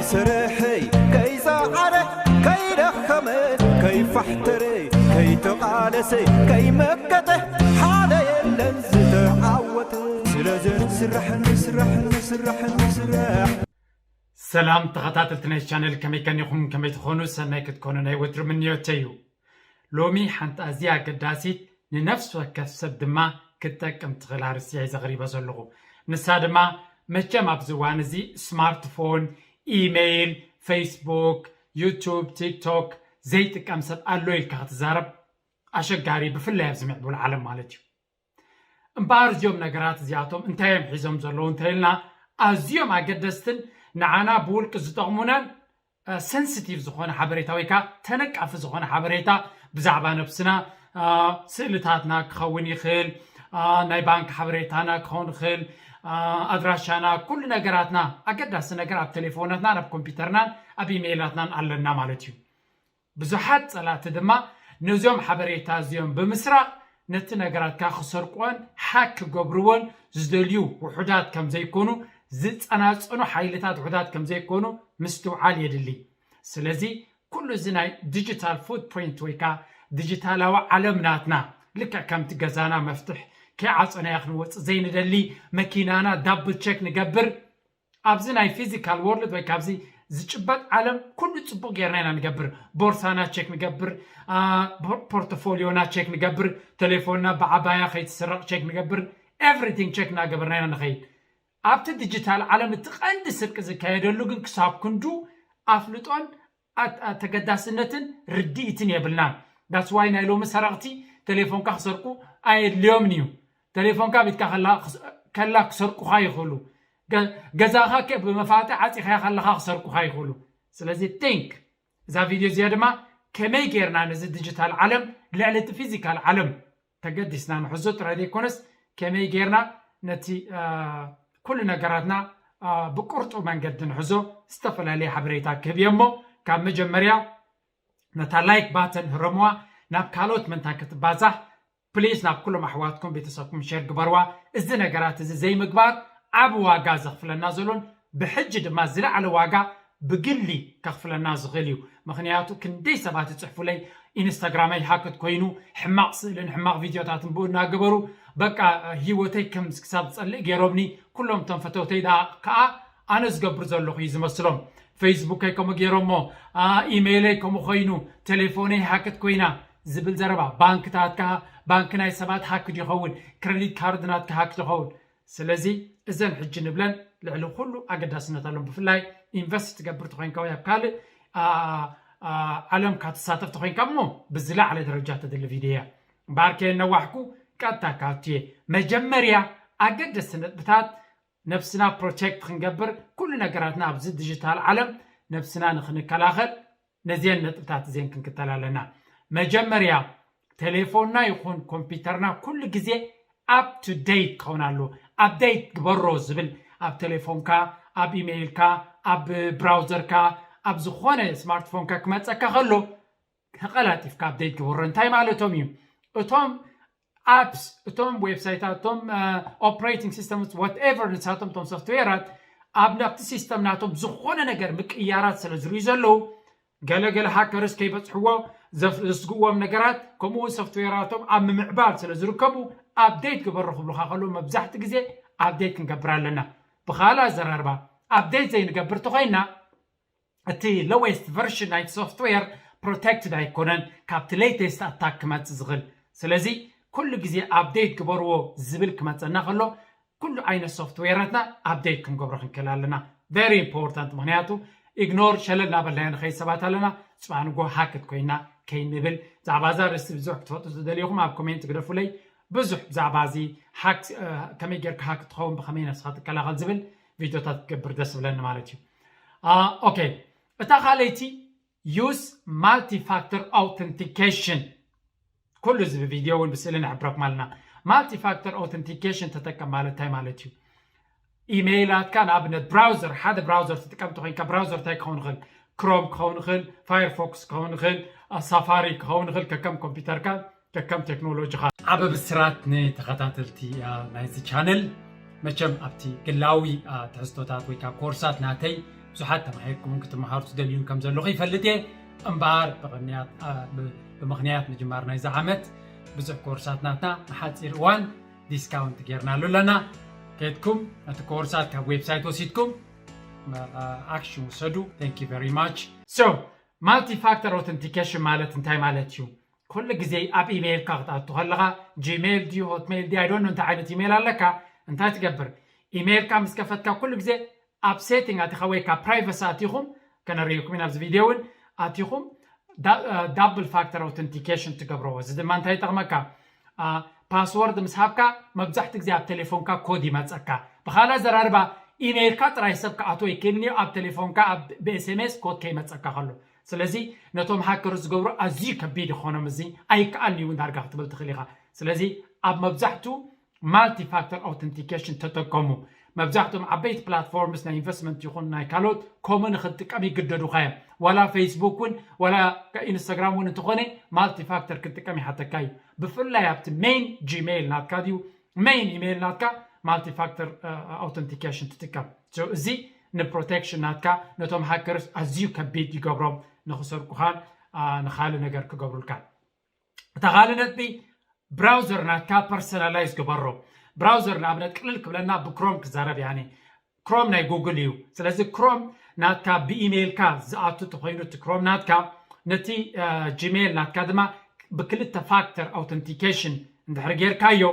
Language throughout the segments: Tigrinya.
ስርሐይ ከይሰዓረ፣ ከይደኸመ፣ ከይፋሕተረ፣ ከይተቓለሰ፣ ከይመከተ፣ ሓደ የለን ዝተዓወተ። ስለዚ ንስራሕ፣ ንስራሕ፣ ንስራሕ፣ ንስራሕ። ሰላም ተኸታተልቲ ናይ ቻነል፣ ከመይ ከኒኹም? ከመይ ትኾኑ? ሰናይ ክትኮኑ ናይ ወትሩ ምንዮተይ እዩ። ሎሚ ሓንቲ ኣዝያ ኣገዳሲት፣ ንነፍሲ ወከፍ ሰብ ድማ ክትጠቅም ትኽእል ኣርእስቲ እየ ዘቕሪበ ዘለኹ። ንሳ ድማ መቸም ኣብዚ እዋን እዚ ስማርትፎን፣ ኢሜይል፣ ፌስቡክ፣ ዩቱብ፣ ቲክቶክ ዘይጥቀም ሰብ ኣሎ ኢልካ ክትዛረብ ኣሸጋሪ፣ ብፍላይ ኣብዚ ምዕቡል ዓለም ማለት እዩ። እምበኣር እዚኦም ነገራት እዚኣቶም እንታይ እዮም ሒዞም ዘለዉ እንተኢልና፣ ኣዝዮም ኣገደስትን ንዓና ብውልቂ ዝጠቕሙናን ሰንሲቲቭ ዝኾነ ሓበሬታ ወይ ከዓ ተነቃፊ ዝኾነ ሓበሬታ ብዛዕባ ነብስና፣ ስእልታትና ክኸውን ይኽእል፣ ናይ ባንክ ሓበሬታና ክኸውን ይኽእል፣ ኣድራሻና፣ ኩሉ ነገራትና፣ ኣገዳሲ ነገር ኣብ ቴሌፎናትናን ኣብ ኮምፒውተርናን ኣብ ኢሜይላትናን ኣለና ማለት እዩ። ብዙሓት ጸላእቲ ድማ ነዚኦም ሓበሬታ እዚኦም ብምስራቕ ነቲ ነገራትካ ክሰርቅዎን ሃክ ክገብርዎን ዝደልዩ ውሑዳት ከም ዘይኮኑ፣ ዝጸናጸኑ ሓይልታት ውሑዳት ከም ዘይኮኑ ምስትውዓል የድሊ። ስለዚ ኩሉ እዚ ናይ ዲጂታል ፉትፕሪንት ወይ ከኣ ዲጂታላዊ ዓለም ናትና፣ ልክዕ ከምቲ ገዛና መፍትሕ ከይዓጸናዮ ክንወጽእ ዘይንደሊ፣ መኪናና ዳብል ቸክ ንገብር፣ ኣብዚ ናይ ፊዚካል ወርልድ ወይ ካብዚ ዝጭበጥ ዓለም ኩሉ ጽቡቕ ጌርና ኢና ንገብር። ቦርሳና ቸክ ንገብር፣ ፖርቶፎሊዮና ቸክ ንገብር፣ ቴሌፎንና ብዓባያ ከይትስረቕ ቸክ ንገብር፣ ኤቭሪቲንግ ቸክ እናገበርና ኢና ንኸይድ። ኣብቲ ዲጂታል ዓለም እቲ ቀንዲ ስርቂ ዝካየደሉ ግን ክሳብ ክንዱ ኣፍልጦን ተገዳስነትን ርድኢትን የብልናን። ዳትስ ዋይ ናይ ሎሚ ሰረቕቲ ቴሌፎንካ ክሰርቁ ኣየድልዮምን እዩ። ቴሌፎንካ ኣብ ኢድካ ከላ ክሰርቁኻ ይኽእሉ። ገዛኻ ብመፋትሕ ዓፂኻያ ከለኻ ክሰርቁኻ ይኽእሉ። ስለዚ ቲንክ እዛ ቪድዮ እዚኣ ድማ ከመይ ጌርና ነዚ ዲጂታል ዓለም ልዕሊ እቲ ፊዚካል ዓለም ተገዲስና ንሕዞ ጥራይ ዘይኮነስ ከመይ ጌርና ነቲ ኩሉ ነገራትና ብቁርጡ መንገዲ ንሕዞ ዝተፈላለየ ሓበሬታ ክህብ እየ እሞ ካብ መጀመርያ ነታ ላይክ ባተን ህረምዋ ናብ ካልኦት መንታ ክትባዛሕ ፕሊዝ ናብ ኩሎም ኣሕዋትኩም ቤተሰብኩም ሸር ግበርዋ። እዚ ነገራት እዚ ዘይምግባር ዓብ ዋጋ ዘኽፍለና ዘሎን ብሕጂ ድማ ዝለዓለ ዋጋ ብግሊ ከኽፍለና ዝኽእል እዩ። ምኽንያቱ ክንደይ ሰባት ይጽሕፉለይ ኢንስታግራመይ ሃክት ኮይኑ ሕማቕ ስእልን ሕማቕ ቪድዮታትን ብኡ እናገበሩ በቃ ህይወተይ ከም ክሳብ ዝጸልእ ገይሮምኒ። ኩሎም እቶም ፈተውተይ ደኣ ከኣ ኣነ ዝገብር ዘለኹ እዩ ዝመስሎም። ፌስቡከይ ከምኡ ገይሮሞ፣ ኢሜይለይ ከምኡ ኮይኑ፣ ቴሌፎነይ ሃክት ኮይና ዝብል ዘረባ። ባንክታትካ ባንክ ናይ ሰባት ሃክድ ይኸውን፣ ክረዲት ካርድ ናትካ ሃክድ ይኸውን። ስለዚ እዘን ሕጂ ንብለን ልዕሊ ኩሉ ኣገዳስነት ኣሎም። ብፍላይ ኢንቨስት ትገብር ተኮይንካ ወይ ኣብ ካልእ ዓለም ካትሳተፍ ተኮይንካ እሞ ብዝለዓለ ደረጃ ተድሊ ቪድዮ እያ። እምበኣር ከየነዋሕኩ ቀጥታ ካቱ እየ። መጀመርያ ኣገደስቲ ነጥብታት ነብስና ፕሮቴክት ክንገብር ኩሉ ነገራትና ኣብዚ ዲጂታል ዓለም ነብስና ንክንከላኸል ነዚአን ነጥብታት እዚአን ክንክተል ኣለና። መጀመርያ ቴሌፎንና ይኹን ኮምፒውተርና ኩሉ ግዜ ኣፕ ቱ ዴት ክኸውን ኣለዎ። ኣፕዴት ግበሮ ዝብል ኣብ ቴሌፎንካ፣ ኣብ ኢሜይልካ፣ ኣብ ብራውዘርካ፣ ኣብ ዝኾነ ስማርትፎንካ ክመፀካ ከሎ ተቐላጢፍካ ኣፕዴት ግበሮ። እንታይ ማለቶም እዩ? እቶም ኣፕስ፣ እቶም ዌብሳይታት፣ እቶም ኦፕሬቲንግ ሲስተምስ ዋትኤቨር ንሳቶም እቶም ሶፍትዌራት ኣብ ናብቲ ሲስተም ናቶም ዝኾነ ነገር ምቅያራት ስለ ዝርእዩ ዘለዉ ገለገለ ሃከርስ ከይበፅሕዎ ዘስግዎም ነገራት ከምኡ እውን ሶፍትዌራቶም ኣብ ምምዕባል ስለ ዝርከቡ ኣፕዴት ግበሩ ክብሉካ ከለዉ መብዛሕቲ ግዜ ኣፕዴት ክንገብር ኣለና። ብካልእ ኣዘራርባ ኣፕዴት ዘይንገብር ተኮይና እቲ ሎዌስት ቨርሽን ናይቲ ሶፍትዌር ፕሮቴክትድ ኣይኮነን ካብቲ ሌተስት ኣታክ ክመፅእ ዝኽእል። ስለዚ ኩሉ ግዜ ኣፕዴት ግበርዎ ዝብል ክመፀና ከሎ ኩሉ ዓይነት ሶፍትዌራትና ኣፕዴት ክንገብሮ ክንክእል ኣለና። ቨሪ ኢምፖርታንት። ምክንያቱ ኢግኖር ሸለል እናበልናዮ ንኸይድ ሰባት ኣለና። ፅባሕ ንጎ ሃክት ኮይና ከይንብል ብዛዕባ እዛ ርእስቲ ብዙሕ ክትፈልጡ ዝደልኹም ኣብ ኮሜንት ግደፉለይ። ብዙሕ ብዛዕባ እዚ ሃክ ከመይ ጌርካ ሃክ ትኸውን ብከመይ ነብስካ ትከላኸል ዝብል ቪድዮታት ክገብር ደስ ዝብለኒ ማለት እዩ። ኦኬ፣ እታ ካልኣይቲ use multi-factor authentication። ኩሉ እዚ ብቪድዮ እውን ብስእልን ንሕብረኩም ኣለና። ማልቲ ፋክተር ኣውተንቲኬሽን ተጠቀም ማለት እንታይ ማለት እዩ? ኢሜይላትካ ንኣብነት ብራውዘር ሓደ ብራውዘር ትጥቀም ተኮይንካ ብራውዘር እንታይ ክኸውን ይኽእል? ክሮም ክኸውን ይኽእል፣ ፋየርፎክስ ክኸውን ይኽእል፣ ሳፋሪ ክኸውን ይኽእል ከከም ኮምፒውተርካ ከከም ቴክኖሎጂኻ። ዓበ ብስራት ንተኸታተልቲ ናይዚ ቻነል። መቸም ኣብቲ ግላዊ ትሕዝቶታት ወይ ከዓ ኮርሳት ናተይ ብዙሓት ተማሂርኩምን ክትመሃሩ ትደልዩን ከም ዘለኹ ይፈልጥ እየ። እምበኣር ብቕንያት፣ ኣ፣ ብ-፣ ብምኽንያት ምጅማር ናይዚ ዓመት ብዙሕ ኮርሳት ናትና ንሓፂር እዋን ዲስካውንት ጌርናሉ ኣለና። ከድኩም ነቲ ኮርሳት ካብ ዌብሳይት ወሲድኩም፣ ኣ፣ ኣክሽን ውሰዱ። Thank you very much። So, multi factor authentication ማለት እንታይ ማለት እዩ? ኩሉ ግዜ ኣብ ኢሜይልካ ክትኣቱ ከለኻ፣ ጂሜይል ድዩ፣ ሆትሜይል ድዩ፣ I don't know እንታይ ዓይነት ኢሜይል ኣለካ፣ እንታይ ትገብር? ኢሜይልካ ምስ ከፈትካ ኩሉ ግዜ ኣብ ሴቲንግ ኣቲኻ ወይ ካብ ፕራይቨሲ ኣቲኹም፣ ከነርእየኩም ኢና ኣብዚ ቪድዮ እውን፣ ኣቲኹም ዳ-፣ እ፣ ዳብል ፋክተር ኣውተንቲኬሽን ትገብርዎ። እዚ ድማ እንታይ ይጠቕመካ? ኣ፣ ፓስወርድ ምስ ሃብካ መብዛሕትኡ ግዜ ኣብ ቴሌፎንካ ኮድ ይመጸካ። ብኻልእ ኣዘራርባ ኢሜይልካ ጥራይ ሰብ ክኣትዎ ይክእልን እዩ፣ ኣብ ቴሌፎንካ ኣብ፣ ብ ኤስ ኤም ኤስ ኮድ ከይመጸካ ከሎ። ስለዚ ነቶም ሃከር ዝገብሩ ኣዝዩ ከቢድ ይኾኖም፣ እዚ ኣይከኣልን እዩ እውን ዳርጋ ክትብል ትኽእል ኢኻ። ስለዚ ኣብ መብዛሕትኡ ማልቲ ፋክተር ኣውተንቲኬሽን ተጠቀሙ። መብዛሕትኦም ዓበይቲ ፕላትፎርምስ ናይ ኢንቨስትመንት ይኹን ናይ ካልኦት ከምኡ ንክትጥቀም ይግደዱኻ እዮም። ዋላ ፌስቡክ እውን ዋላ ኢንስታግራም እውን እንተኾነ ማልቲ ፋክተር ክትጥቀም ይሓተካ እዩ። ብፍላይ ኣብቲ ሜይን ጂሜይል ናትካ ድዩ፣ ሜይን ኢሜይል ናትካ ማልቲ ፋክተር ኣውተንቲኬሽን ትጥቀም። So እዚ ንፕሮቴክሽን ናትካ ነቶም ሃከርስ ኣዝዩ ከቢድ ይገብሮም፣ ንክሰርቁኻን፣ ኣ፣ ንኻልእ ነገር ክገብሩልካን። እታ ካልእ ነጥቢ ብራውዘር ናትካ ፐርሰናላይዝ ግበሮ። ብራውዘር ንኣብነት ቅልል ክብለና ብክሮም ክዛረብ፣ ያኒ ክሮም ናይ ጉግል እዩ። ስለዚ ክሮም ናትካ ብኢሜይልካ ዝኣቱ ተኮይኑ እቲ ክሮም ናትካ ነቲ፣ እ፣ ጂሜይል ናትካ ድማ ብክልተ ፋክተር ኣውተንቲኬሽን እንድሕር ጌርካዮ፣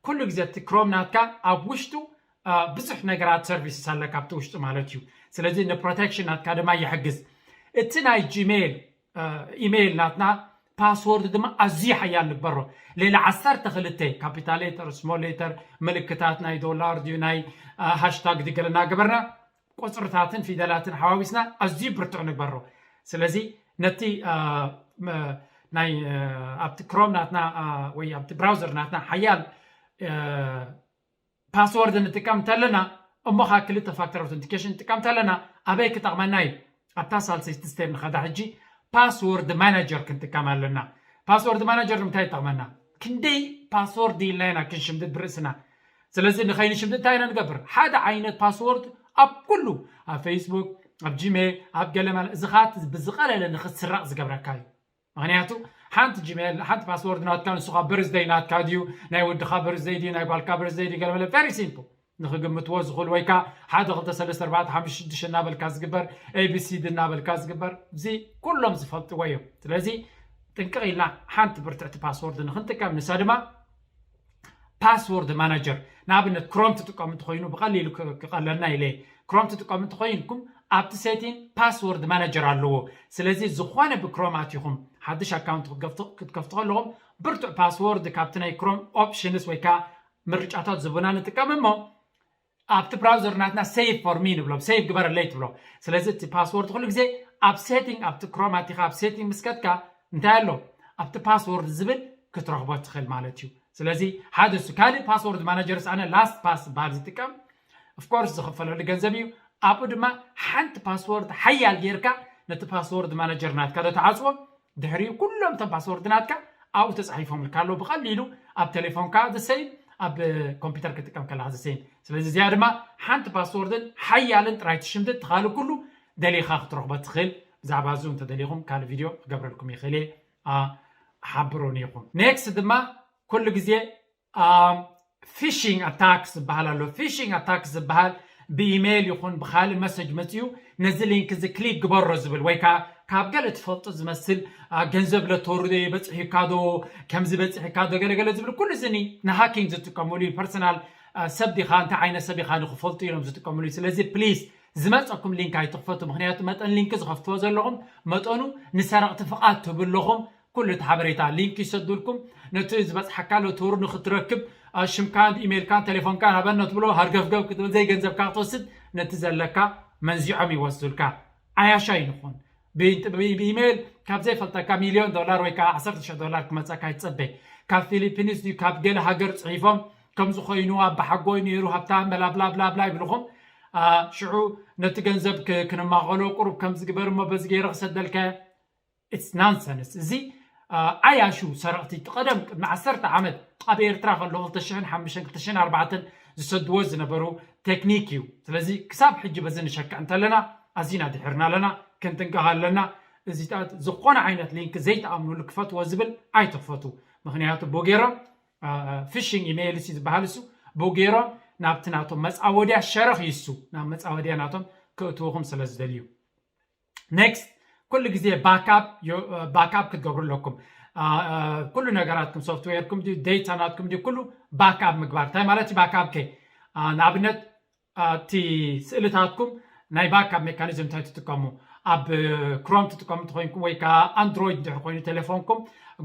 ኩሉ ግዜ እቲ ክሮም ናትካ ኣብ ውሽጡ፣ እ፣ ብዙሕ ነገራት ሰርቪስስ ኣለካ ኣብቲ ውሽጡ ማለት እዩ። ስለዚ ንፕሮቴክሽን ናትካ ድማ ይሕግዝ። እቲ ናይ ጂሜይል፣ እ፣ ኢሜይል ናትና ፓስወርድ ድማ ኣዝዩ ሓያል ንግበሮ። ሌላ ዓሰርተ ክልተ ካፒታል ሌተር፣ ስሞል ሌተር፣ ምልክታት ናይ ዶላር ድዩ ናይ፣ እ፣ ሃሽታግ ድዩ ገለ እናገበርና ቁፅርታትን ፊደላትን ሓዋዊስና ኣዝዩ ብርቱዕ ንግበሮ። ስለዚ ነቲ፣ እ፣ መ-፣ ናይ፣ እ፣ ኣብቲ ክሮም ናትና፣ እ፣ ወይ ኣብቲ ብራውዘር ናትና ሓያል፣ እ፣ ፓስወርድ ንጥቀም እንተለና፣ እሞ ኸዓ ክልተ ፋክተር ኣውተንቲኬሽን ንጥቀም እንተለና፣ ኣበይ ክጠቕመና እዩ? ኣብታ ሳልሰይቲ ስቴፕ ንኸዳ። ሕጂ ፓስወርድ ማናጀር ክንጥቀም ኣለና። ፓስወርድ ማናጀር ንምንታይ ይጠቕመና? ክንደይ ፓስወርድ ኢልና ኢና ክንሽምድድ ብርእስና። ስለዚ ንኸይንሽምድድ እንታይ ኢና ንገብር? ሓደ ዓይነት ፓስወርድ ኣብ ኩሉ፣ ኣብ ፌስቡክ፣ ኣብ ጂሜል፣ ኣብ ገለ ማለት፣ እዚ ኸዓ ብዝቐለለ ንኽትስረቕ ዝገብረካ እዩ። ምኽንያቱ ሓንቲ ጂሜል፣ ሓንቲ ፓስወርድ ናትካ፣ ንሱ ኸዓ በርዝደይ ናትካ ድዩ፣ ናይ ወድኻ በርዝደይ ድዩ፣ ናይ ጓልካ በርዝደይ ድዩ፣ ገለ መለ፣ ቨሪ ሲምፕል ንኽግምትዎ ዝኽእሉ፣ ወይ ከዓ ሓደ፣ ክልተ፣ ሰለስተ፣ ኣርባዕተ፣ ሓሙሽተ፣ ሽዱሽተ እናበልካ ዝግበር፣ ኤ ቢ ሲ ዲ እናበልካ ዝግበር፣ እዚ ኩሎም ዝፈልጥዎ እዮም። ስለዚ ጥንቅቕ ኢልና ሓንቲ ብርትዕቲ ፓስወርድ ንኽንጥቀም፣ ንሳ ድማ ፓስወርድ ማናጀር። ንኣብነት ክሮም ትጥቀሙ እንተኾይኑ ብቐሊሉ ክ-፣ ክቐለልና ኢለ። ክሮም ትጥቀሙ እንተኾይንኩም ኣብቲ ሴቲንግ ፓስወርድ ማናጀር ኣለዎ። ስለዚ ዝኾነ ብክሮም ኣቲኹም ሓድሽ ኣካውንት ክትከፍቱ፣ ክትከፍቱ ከለኹም ብርቱዕ ፓስወርድ ካብቲ ናይ ክሮም ኦፕሽንስ ወይ ከዓ ምርጫታት ዝህቡና ንጥቀም እሞ ኣብቲ ብራውዘር ናትና ሴቭ ፎር ሚ ንብሎ፣ ሴቭ ግበረለይ ትብሎ። ስለዚ እቲ ፓስወርድ ኩሉ ግዜ ኣብ ሴቲንግ፣ ኣብቲ ክሮም ኣቲኻ ኣብ ሴቲንግ ምስ ከድካ እንታይ ኣሎ? ኣብቲ ፓስወርድ ዝብል ክትረኽቦ ትኽእል ማለት እዩ። ስለዚ ሓደ እሱ። ካልእ ፓስወርድ ማናጀርስ ኣነ ላስት ፓስ ዝበሃል ዝጥቀም፣ ኦፍኮርስ ዝኽፈለሉ ገንዘብ እዩ። ኣብኡ ድማ ሓንቲ ፓስወርድ ሓያል ጌርካ ነቲ ፓስወርድ ማናጀር ናትካ ዶ ትዓጽዎ፣ ድሕሪኡ ኩሎም እቶም ፓስወርድ ናትካ ኣብኡ ተጻሒፎምልካ ኣለዉ። ብቐሊሉ ኣብ ቴሌፎንካ the same፣ ኣብ ኮምፒውተር ክትጥቀም ከለኻ the same። ስለዚ እዚኣ ድማ ሓንቲ ፓስወርድን ሓያልን ጥራይ ትሽምድድ፣ ትኻልእ ኩሉ ደሊኻ ክትረኽቦ ትኽእል። ብዛዕባ እዚ እንተደሊኹም ካልእ ቪድዮ ክገብረልኩም ይኽእል እየ፣ ኣ፣ ሓብሩኒ ኢኹም። ኔክስት ድማ ኩሉ ግዜ፣ ኣ፣ ፊሽንግ ኣታክስ ዝበሃል ኣሎ። ፊሽንግ ኣታክስ ዝበሃል ብኢሜይል ይኹን ብኻልእ መሰጅ መፅዩ፣ ነዚ ሊንክ እዚ ክሊክ ግበሮ ዝብል ወይ ከዓ ካብ ገለ ትፈልጦ ዝመስል፣ ኣ፣ ገንዘብ ለቶሩ ዶ በፂሑካ ዶ፣ ከምዚ በፂሑካ ዶ፣ ገለገለ ዝብል ኩሉ እዚ ኒ-፣ ንሃኪንግ ዝጥቀምሉ እዩ። ፐርሰናል፣ ኣ፣ ሰብ ዲኻ፣ እንታይ ዓይነት ሰብ ኢኻ ንክፈልጡ ኢሎም ዝጥቀምሉ እዩ። ስለዚ ፕሊዝ ዝመፀኩም ሊንክ ኣይትኽፈቱ። ምኽንያቱ መጠን ሊንክ ዝኸፍትዎ ዘለኹም መጠኑ ንሰረቕቲ ፍቓድ ትህቡ ኣለኹም። ኩሉ እቲ ሓበሬታ ሊንክ ይሰዱልኩም። ነቲ ዝበፅሓካ ሎተሩ ንክትረክብ፣ ኣ፣ ሽምካን ኢሜይልካን ቴሌፎንካን ሃበኒ ትብሎ፣ ሃርገፍገፍ ክትብል ዘይገንዘብካ ክትወስድ ነቲ ዘለካ መንዚዖም ይወስዱልካ። ዓያሻ ይንኹን። ብ-፣ ብ-፣ ብኢሜይል ካብ ዘይፈልጠካ ሚልዮን ዶላር ወይ ከዓ ዓሰርተ ሽሕ ዶላር ክመፀካ ይትፀበ። ካብ ፊሊፒንስ ድዩ ካብ ገለ ሃገር ፅሒፎም ከምዚ ኮይኑ ኣባሓጎይ ነይሩ ሃብታም በላ ብላ ብላ ብላ ይብልኹም። ኣ፣ ሽዑ ነቲ ገንዘብ ክ-፣ ክንማቐሎ ቁሩብ ከምዚ ግበር እሞ በዚ ገይረ ክሰደልካ። It's nonsense። እዚ፣ ኣ፣ ዓያሹ ሰረቕቲ እቲ ቀደም ቅድሚ ዓሰርተ ዓመት ኣብ ኤርትራ ከለዉ ክልተ ሽሕን ሓሙሽተን ክልተ ሽሕን ኣርባዕተን ዝሰድዎ ዝነበሩ ቴክኒክ እዩ። ስለዚ ክሳብ ሕጂ በዚ ንሸክዕ እንተለና ኣዚና ድሕርና ኣለና። ክንጥንቀቕ ኣለና። እዚታት ዝኾነ ዓይነት ሊንክ ዘይትኣምኑሉ ክፈትዎ ዝብል ኣይትኽፈቱ። ምክንያቱ ብኡ ገይሮም ፊሽንግ ኢሜይል ሲ ዝበሃል እሱ ብኡ ገይሮም ናብቲ ናቶም መፃወድያ ሸረኽ ይሱ ናብ መፃወድያ ናቶም ክእትውኹም ስለ ዝደልዩ። ኔክስት ኩሉ ግዜ ባክኣፕ ክትገብሩ ኣለኩም። ኩሉ ነገራትኩም ሶፍትዌርኩም ዴታ ናትኩም ኩሉ ባክኣፕ ምግባር እንታይ ማለት እዩ? ባክኣፕ ከ ንኣብነት እቲ ስእልታትኩም ናይ ባክኣፕ ሜካኒዝም እንታይ ትጥቀሙ? ኣብ ክሮም ትጥቀሙ እንተኮይንኩም ወይ ከዓ ኣንድሮይድ እንድሕር ኮይኑ ቴሌፎንኩም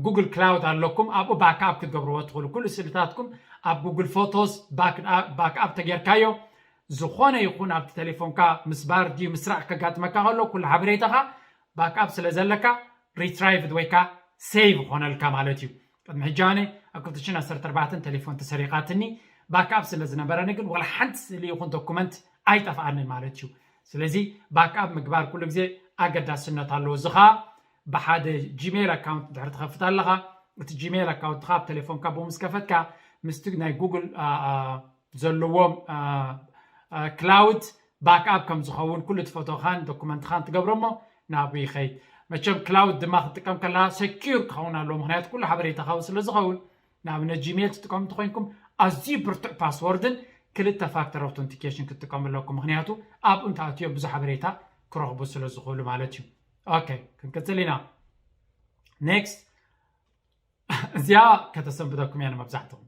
ጉግል ክላውድ ኣለኩም ኣብኡ ባክኣፕ ክትገብርዎ ትኽእሉ ኩሉ ስእልታትኩም ኣብ ጉግል ፎቶስ ባክኣፕ ተጌርካዮ ዝኾነ ይኹን ኣብቲ ቴሌፎንካ ምስባር ድዩ ምስራዕ ከጋጥመካ ከሎ ኩሉ ሓበሬታኻ ባክኣፕ ስለ ዘለካ ሪትራይቭድ ወይ ከዓ ሴቭ ይኾነልካ ማለት እዩ። ቅድሚ ሕጂ ኣነ ኣብ ክልተ ሽሕን ዓሰርተ ኣርባዕተን ቴሌፎን ተሰሪቓትኒ ባክኣፕ ስለ ዝነበረኒ ግን ዋላ ሓንቲ ስእሊ ይኹን ዶኩመንት ኣይጠፍኣንን ማለት እዩ። ስለዚ ባክኣፕ ምግባር ኩሉ ግዜ ኣገዳስነት ኣለዎ። እዚ ኸዓ ብሓደ ጂሜል ኣካውንት ድሕሪ ትኸፍት ኣለኻ እቲ ጂሜል ኣካውንትኻ ኣብ ቴሌፎንካ ብኡ ምስ ከፈትካ ምስቲ ናይ ጉግል ዘለዎም ክላውድ ባክኣፕ ከም ዝኸውን ኩሉ እቲ ፎቶኻን ዶኩመንትኻን ትገብሮ እሞ ናብኡ ይኸይድ። መቸም ክላውድ ድማ ክትጥቀም ከለካ ሰኪር ክኸውን ኣለዎ ምክንያቱ ኩሉ ሓበሬታኻ ስለ ዝኸውን ንኣብነት ጂሜል ትጥቀሙ እንተኮይንኩም ኣዝዩ ብርቱዕ ፓስወርድን ክልተ ፋክተር ኣውተንቲኬሽን ክትጥቀሙ ኣለኩም ምክንያቱ ኣብኡ እንተኣትዮ ብዙሕ ሓበሬታ ክረኽቡ ስለ ዝኽእሉ ማለት እዩ። ኦኬ ክንቅፅል ኢና። ኔክስት እዚኣ ከተሰንብተኩም እያ ንመብዛሕትኹም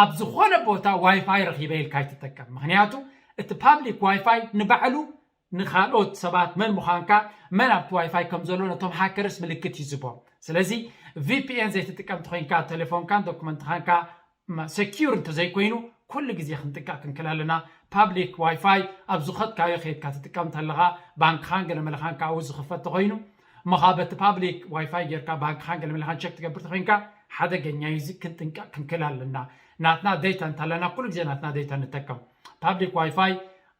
ኣብ ዝኾነ ቦታ ዋይፋይ ረኺበ ኢልካ ኣይትጠቀም ምክንያቱ እቲ ፓብሊክ ዋይፋይ ንባዕሉ ንካልኦት ሰባት መን ምዃንካ መን ኣብቲ ዋይፋይ ከም ዘሎ ነቶም ሃከርስ ምልክት ይዝቦም ስለዚ ቪፒኤን ዘይትጥቀም ተኮይንካ ቴሌፎንካን ዶክመንትኻንካ ሰኪር እንተዘይኮይኑ ኩሉ ግዜ ክንጥንቀቅ ክንክል ኣለና ፓብሊክ ዋይፋይ ኣብ ዝኸድካዮ ከይድካ ትጥቀም እንተለኻ ባንክኻን ገለመለኻን ካብኡ ዝኽፈት ተኮይኑ እሞ ካብ በቲ ፓብሊክ ዋይፋይ ጌርካ ባንክኻን ገለመለኻን ቸክ ትገብር ተኮይንካ ሓደገኛ እዩ እዚ ክንጥንቀቅ ክንክል ኣለና ናትና ዴታ እንተለና ኩሉ ግዜ ናትና ዴታ ንጠቀም ፓብሊክ ዋይፋይ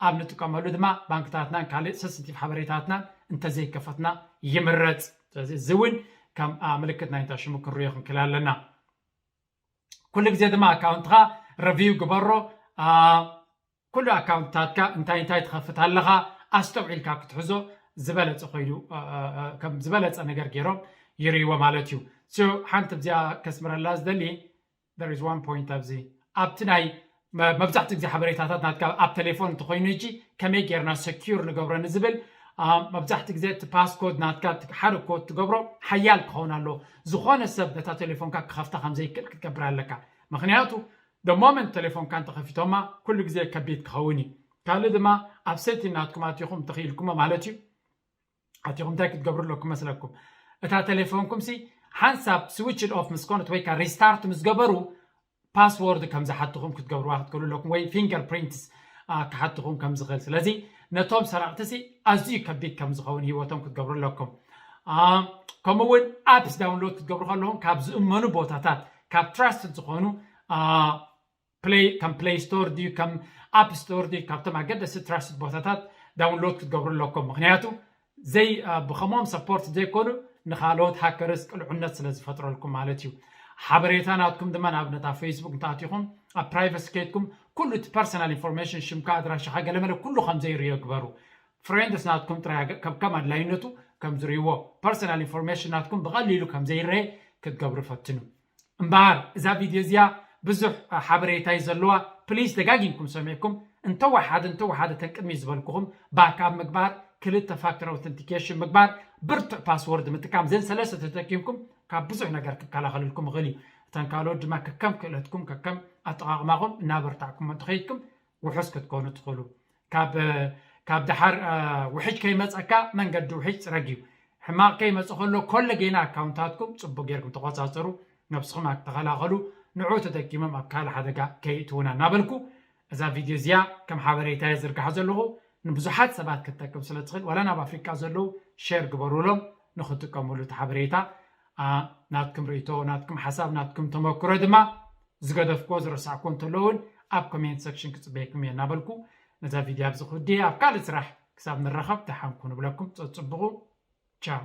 ኣብ ንጥቀመሉ ድማ ባንክታትናን ካልእ ሰንስቲቭ ሓበሬታትናን እንተዘይከፈትና ይምረፅ ስለዚ እዚ እውን ከም ምልክት ናይ እንታይ ሽሙ ክንሪኦ ክንክል ኣለና ኩሉ ግዜ ድማ ኣካውንትኻ ረቪው ግበሮ ኩሉ ኣካውንትታትካ እንታይ እንታይ ትኸፍት ኣለኻ ኣስተውዒልካ ክትሕዞ ዝበለፀ ኮይኑ ከም ዝበለፀ ነገር ገይሮም ይርእይዎ ማለት እዩ ሓንቲ ብዚኣ ከስምረላ ዝደሊ there is one point ኣብዚ ኣብቲ ናይ መብዛሕትኡ ግዜ ሓበሬታታት ናትካ ኣብ ቴሌፎን እንተኮይኑ ሕጂ ከመይ ጌርና ሰኪር ንገብሮ ንዝብል መብዛሕትኡ ግዜ እቲ ፓስኮድ ናትካ ሓደ ኮድ ትገብሮ ሓያል ክኸውን ኣለዎ ዝኾነ ሰብ ነታ ቴሌፎንካ ክኸፍታ ከም ዘይክእል ክትገብር ኣለካ ምክንያቱ ደ ሞመንት ቴሌፎንካ እንተኸፊቶማ ኩሉ ግዜ ከቢድ ክኸውን እዩ ካልእ ድማ ኣብ ሴቲን ናትኩም ኣቲኹም እንተኽኢልኩሞ ማለት እዩ ኣቲኹም እንታይ ክትገብሩ ኣለኩም መስለኩም እታ ቴሌፎንኩም ሲ ሓንሳብ ስዊች ኦፍ ምስ ኮነት ወይ ካ ሪስታርት ምስ ገበሩ ፓስወርድ ከም ዝሓትኹም ክትገብርዋ ክትክእሉ ኣለኩም ወይ ፊንገር ፕሪንትስ ክሓትኹም ከም ዝኽእል ስለዚ ነቶም ሰራቕቲ ሲ ኣዝዩ ከቢድ ከም ዝኸውን ህይወቶም ክትገብሩ ኣለኩም ከምኡ እውን ኣፕስ ዳውንሎድ ክትገብሩ ከለኹም ካብ ዝእመኑ ቦታታት ካብ ትራስትድ ዝኾኑ ከም ፕሌይ ስቶር ድዩ ከም ኣፕ ስቶር ድዩ ካብቶም ኣገደስቲ ትራስትድ ቦታታት ዳውንሎድ ክትገብሩ ኣለኩም ምክንያቱ ዘይ ብከምኦም ሰፖርት ዘይኮኑ ንካልኦት ሃከርስ ቅልዑነት ስለ ዝፈጥረልኩም ማለት እዩ ሓበሬታ ናትኩም ድማ ንኣብነት ኣብ ፌስቡክ እንተኣቲኹም ኣብ ፕራይቨሲ ኬትኩም ኩሉ እቲ ፐርሰናል ኢንፎርሜሽን ሽምካ ኣድራሻኻ ገለመለ ኩሉ ከም ዘይርዮ ግበሩ ፍሬንድስ ናትኩም ጥራይ ከብከም ኣድላይነቱ ከም ዝርእይዎ ፐርሰናል ኢንፎርሜሽን ናትኩም ብቐሊሉ ከም ዘይረየ ክትገብሩ ፈትኑ እምበኣር እዛ ቪድዮ እዚኣ ብዙሕ ሓበሬታ እዩ ዘለዋ ፕሊስ ደጋጊምኩም ሰሚዕኩም እንተወሓደ እንተወሓደ ተን ቅድሚ ዝበልኩኹም ባክኣፕ ምግባር ክልተ ፋክተር ኣውተንቲኬሽን ምግባር ብርቱዕ ፓስወርድ ምጥቃም ዘን ሰለስተ ተጠቂምኩም ካብ ብዙሕ ነገር ክከላኸልልኩም ይኽእል እዩ እተን ካልኦት ድማ ከከም ክእለትኩም ከከም ኣጠቓቕማኹም እናበርታዕኩም እንተኸይድኩም ውሑስ ክትኮኑ ትኽእሉ ካብ ካብ ድሓር ውሕጅ ከይመፀካ መንገዲ ውሕጅ ፅረግ እዩ ሕማቕ ከይመፀ ከሎ ኮለ ጌና ኣካውንታትኩም ፅቡቅ ጌርኩም ተቆፃፀሩ ነብስኹም ኣተኸላኸሉ ንዑ ተጠቂሞም ኣብ ካልእ ሓደጋ ከይእትውና እናበልኩ እዛ ቪድዮ እዚኣ ከም ሓበሬታ የዝርግሓ ዘለኹ ንብዙሓት ሰባት ክትጠቅም ስለ ትኽእል ዋላ ናብ ኣፍሪቃ ዘለዉ ሼር ግበሩሎም ንክጥቀምሉ እቲ ሓበሬታ ናትኩም ርእቶ ናትኩም ሓሳብ ናትኩም ተመክሮ ድማ ዝገደፍክዎ ዝረሳዕክዎ እንተሎ እውን ኣብ ኮሜንት ሰክሽን ክፅበየኩም እየ እናበልኩ ነዛ ቪድዮ ኣብዚ ክውድየ ኣብ ካልእ ስራሕ ክሳብ ንራኸብ ደሓንኩ ንብለኩም ፀፅብቑ ቻው